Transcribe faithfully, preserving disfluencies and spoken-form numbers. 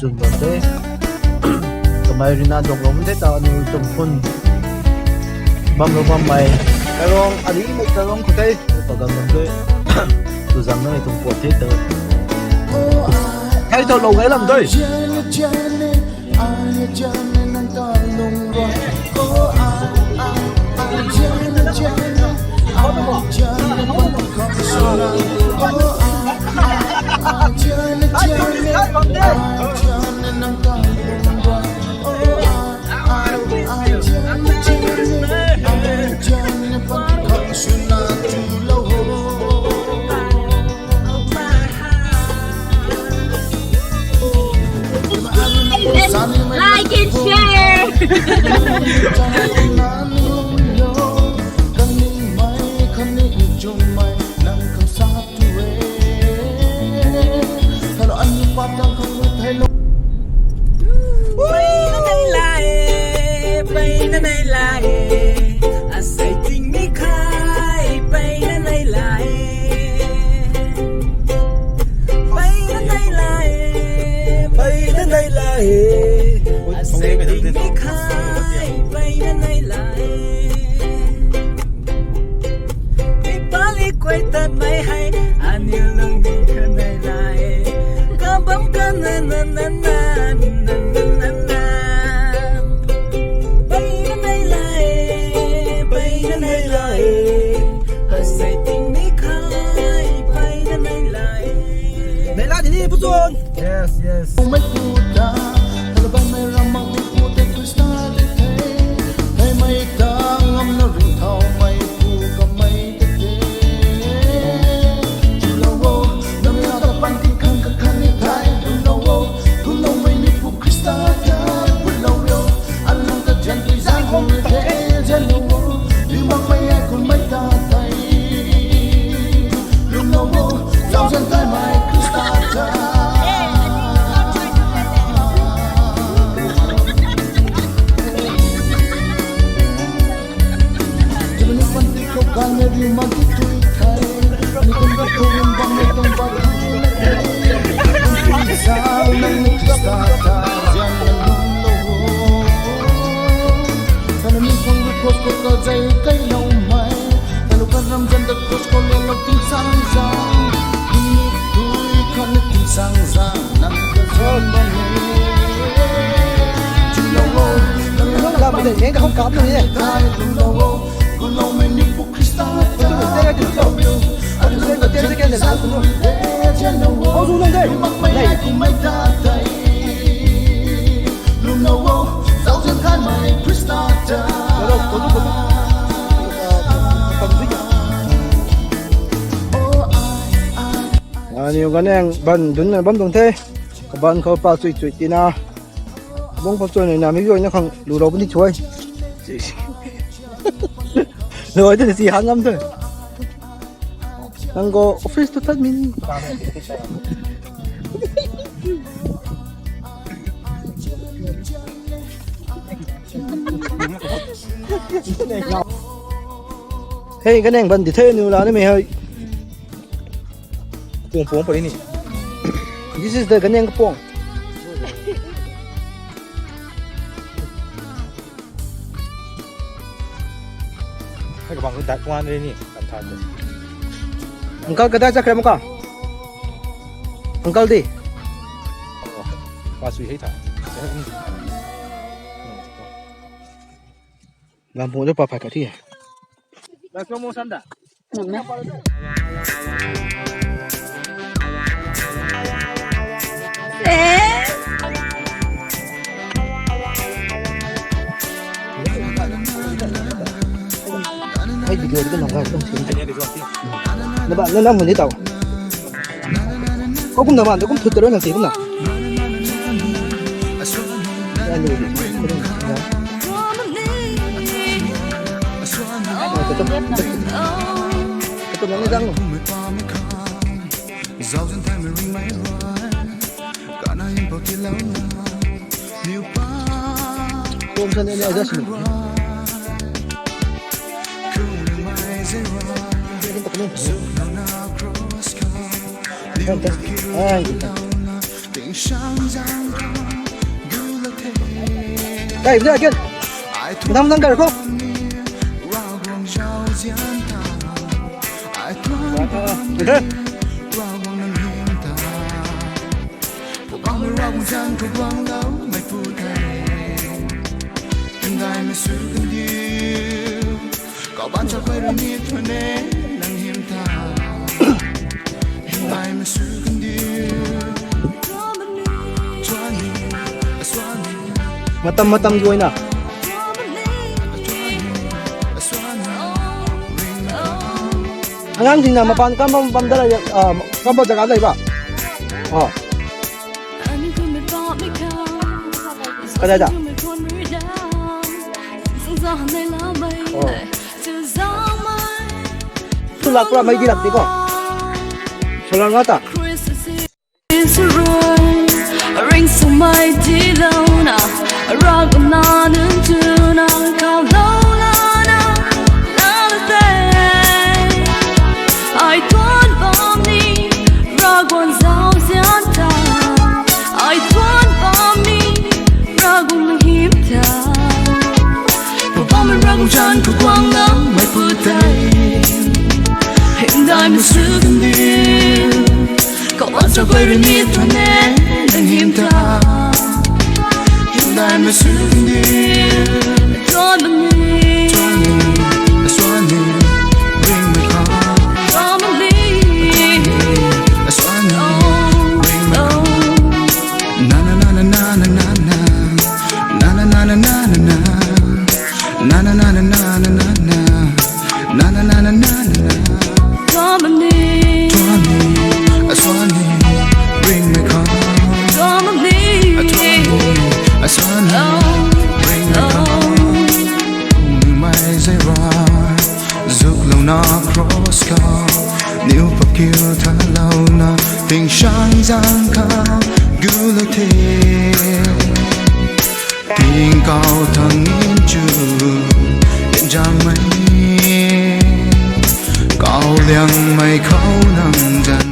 Bam the. Kamei rina dong lou the ta aniu tuang phun. Bam lou bammei. Karong, ari mei karong khou the. Pagam bam the. Tu zang na tuang puat the ta. Kai ta lou gai lam doi. Like and share. Peyna nei lai, peyna nei lai, asei ting ni khai, peyna nei lai. Peyna nei lai, peyna nei lai, asei ting ni khai, peyna nei lai. Mipali kuai tat mei hei, aniu lung ni kha nei lai. Kabam ka na na na na, na na na na. Peyna nei lai, peyna nei lai, asei ting ni khai, peyna nei lai. Nei la di ni, Puchun. Yes, yes. Mei pu ta, talo bammei ram mak ni pu te Khrista te the. Hei mei ta ngamna ringcthaumei pu kamei te the. Chulou o, nang na ta panty khang kakhan ni thei, chulou o, kuloumei ni pu Khrista ta, kulou o, anang ta jan tui zang khou ni the, jan lou o, ni mak mei ai kum mei ta thei. Lungna wo, zauzian tei mei Khrista ta. Jimini panty khou ganv mei ri mak di tui thei. Ni kum di khou rim bam mei tuang bam. Zau nang ni Khrista ta, zian na lungna wo. Kana ni khang ru cross khou kazei kai lou mei. Talo ka ramzan ta cross khou le lou tingsaengzaeng. Ni tui khat ni tingsaengzaeng nang ta zon bam ni. Chulou o, nang ta panty khang kakhan ni thei, lungna wo. Kuloumei ni pu Khrista ta, kulou o. Anang ta jan tui zang khou ni the, jan lou o. Ni mak mei ai kum mei ta thei. Lungna wo, zauzian tei mei Khrista ta. Aniu ganeng bam dunc na bam tuang the. Kabaanc khou pa chui chui tina. Bung pa chui na mi zoi na khang lu lou puni chui. Lou ai te si han ngam the. Nang khou office tu tat mi ni. Hei, ganeng bam di the, niw la ni mei hei. Puang puang pari ni. This is the ganeng kapuang. Hei kabang dat kuan ri ni, kan tha de. Uncle, kadai chakre mo ka? Uncle di. Pa sui hei tha. Lam pung de pa phat ka thi. Let's go mo sanda. Hei video di ka nang ka kum sin. Na ba, na nam hwn di tau. Ko kum na ba, kum thut taro na ti kum na. Hey, bia again. Nang nang kar ko. Enter. Matam matam guayna. Angang tingna mapan kamba mapan dala, ah, kamba jaga dai ba. Oh. Kadai da? Oh. Tulak pura mai di lak di ko. Solar nga ta. Ring sumai di lou na, rak na nun tu na, kau lou la na, la la te. Ai tuan bam ni, rak guan zau zian ta. Ai tuan bam ni, rak guan him ta. Pabam rak guan chan ku guang lam mai pu tei. Hindai masuk ndi. Kau wan sa bai ri ni tuan e, nang him ta. Hindai masuk ndi. Tuan ni. Tuan ni. Aswan ni. Ring mi kha. Tuan ni. Aswan ni. Ring mi kha. Na na na na na na na na. Na na na na na na na. Na na na na na na na na. Na na na na na na na. Tuan ni. Tuan ni. Aswan ni. Ring mi kha. Tuan ni. Tuan ni. Aswan ni. Ring mi kha. Kung mai zai ra. Zuk lou na cross ka. Niu pakiu tha lou na. Ting shang zang ka. Gu lou the. Ting kau thang in chu, en jang mai. Kau liang mai khou nang zan